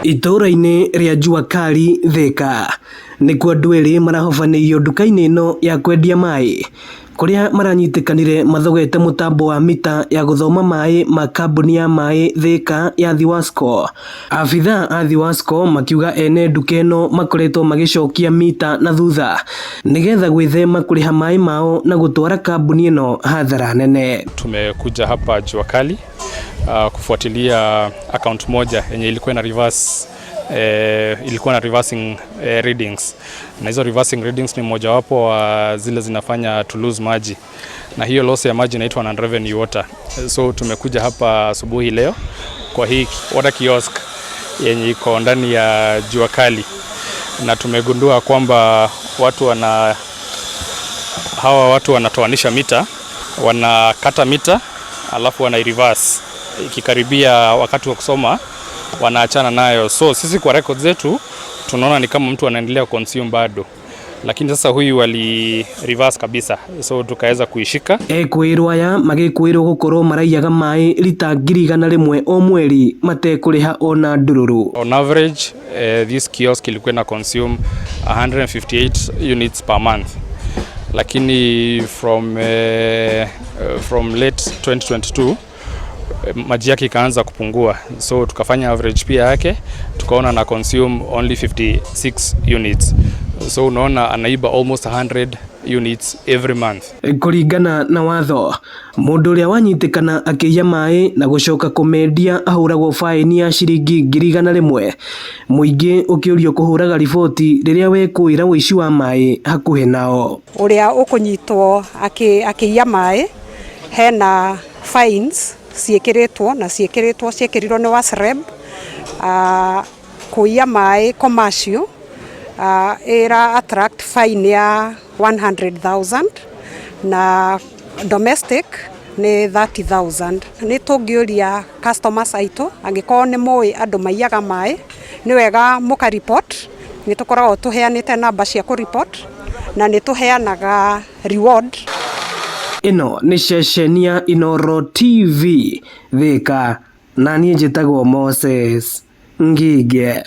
Itũũra-inĩ rĩa Jua Kali Thika nĩkuo andũ erĩ marahobanĩirio nduka-inĩ ĩno ya kwendia maĩ kũrĩa maranyitĩkanire mathogete mũtambo wa mita ya gũthoma maĩ ma kambuni ya maĩ Thika ya Thiwasco. Abithaa a Thiwasco makiuga ene nduka ĩno makoretwo magĩcokia mita na thutha nĩgetha gwĩthema kũrĩha maĩ mao na gũtwara kambuni ĩno hathara nene. Tumekuja hapa Jua Kali kufuatilia account moja yenye ilikuwa na reverse ilikuwa na reversing readings, na hizo reversing readings ni mojawapo wa zile zinafanya to lose maji, na hiyo loss ya maji inaitwa non revenue water. So tumekuja hapa asubuhi leo kwa hii water kiosk yenye iko ndani ya Jua Kali, na tumegundua kwamba watu wana hawa watu wanatoanisha mita, wanakata mita alafu wana reverse, ikikaribia wakati wa kusoma wanaachana nayo. So sisi kwa record zetu tunaona ni kama mtu anaendelea consume bado, lakini sasa huyu ali reverse kabisa, so tukaweza kuishika. Ekwĩrwo aya magĩkwĩrwo gũkorwo maraiyaga maĩ rita 100,000 o mweri matekũrĩha ona ndururu. On average this kiosk ilikuwa ina consume 158 units per month, lakini from late 2022 maji yake ikaanza kupungua, so tukafanya average pia yake tukaona na consume only 56 units, so unaona anaiba almost 100 units every month. Kũringana na watho mũndũ ũrĩa wanyitĩkana akĩiya maĩ na gũcoka kũmendia ahũragwo faĩni ya ciringi 100,000. Mũingĩ ũkĩũrio kũhũraga riboti rĩrĩa wekũĩra ũici wa maĩ hakuhĩ nao. Ũrĩa ũkũnyitwo akĩiya maĩ hena fines ciĩkĩrĩtwo na ciĩkĩrĩtwo ciĩkĩrirwo nĩ WASREB. Kũiya maĩ commercial ĩra attract fine ya 100,000 na domestic nĩ 30,000. Nĩ tũngĩũria customers aitũ, angĩkorwo nĩ mũĩ andũ maiyaga maĩ, nĩ wega mũka report. Nĩ tũkoragwo tũheanĩte namba cia kũ report na nĩ tũheanaga reward. Ĩno nĩ ceceni ya Inooro TV Thika, na niĩ njĩtagwo Moses Ngige.